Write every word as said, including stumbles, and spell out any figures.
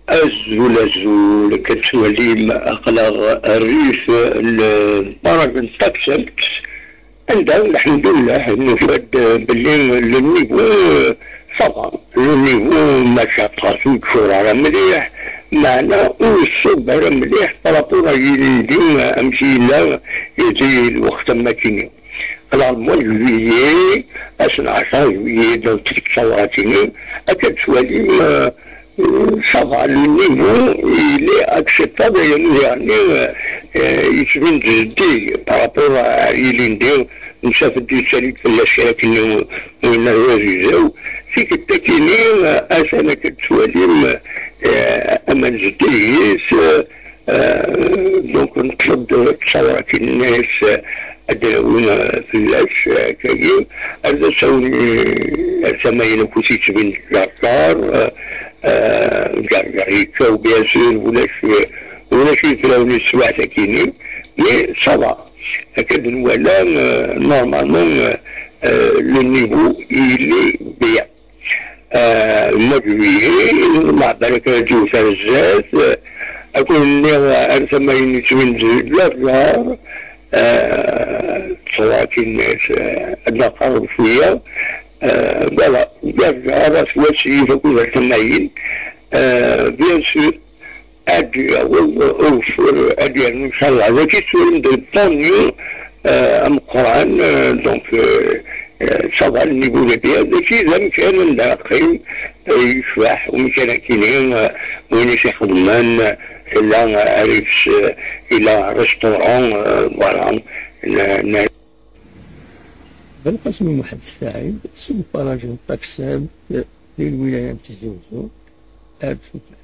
Azul, azul, akka tettwalim, aql-aɣ rrif n barrage n Taksemt, anda, lḥemdullah, nufa-d belli le niveau, ça va. Le niveau, maca pas ur d-tcuṛ ara mliḥ, meɛna ur iṣubb ara mliḥ par rapport à yilindi, amek yella di lweqt am wakken-nni. Alors, le mois de juillet, ass n ɛecṛa juillet, donc, deg ttawrat-nni, akka d-tettwalim, euh, ça va, le niveau, il est acceptable, et nous, euh, euh, yettbin-d zeddig par rapport à yilindi, nessaf-d yettali-d fell-as kra akken winna d azegzaw. Tikkelt akkin-nni, euh, atan akka d-tettwalim, euh, aman zeddig-is, euh, Euh, donc, neṭṭef-d ttawrat-nnes, euh, ad d-nawi, euh, fell-as, euh, akkagi, ar d as-awen, euh, ar tama-in akk yettbin-d Ǧerǧer, euh, euh, Ǧerǧer yekkaw, bien sûr, ulac, euh, ulac itrawen i teswiɛt-akkin-nni, mais ça va. Akka d-nwala, euh, normalement, euh, euh, le niveau, il est bien. Euh, le mois de juillet, ma baraka ǧewt ar zdat, euh, ad ken-nniɣ ar tama-in yettbin-d Ǧerǧer, euh, ttawrat-nnes, euh, ad nqerreb cwiya, euh, voilà, Ǧerǧer, ar wasif akked ar tama-in, euh, bien sûr, ad d-yaweḍ ugeffur, ad d-yernu, inchallah. D acu i tettwalim d le tant mieux, euh, ameqqran, euh, donc, euh, euh, ça va, le niveau est bien. D acu i d amkan anda ara qqim, euh, yecbeḥ umkan akkin-nni, euh, win i t-ixedmen, euh, tella, euh, arifes, euh, yella restaurant, euh, voilà. N-, n-, Belqasem Muḥend Saɛid, seg ubaraj n Taksemt, di lwilaya n Tizi Uzzu, ar tfukla.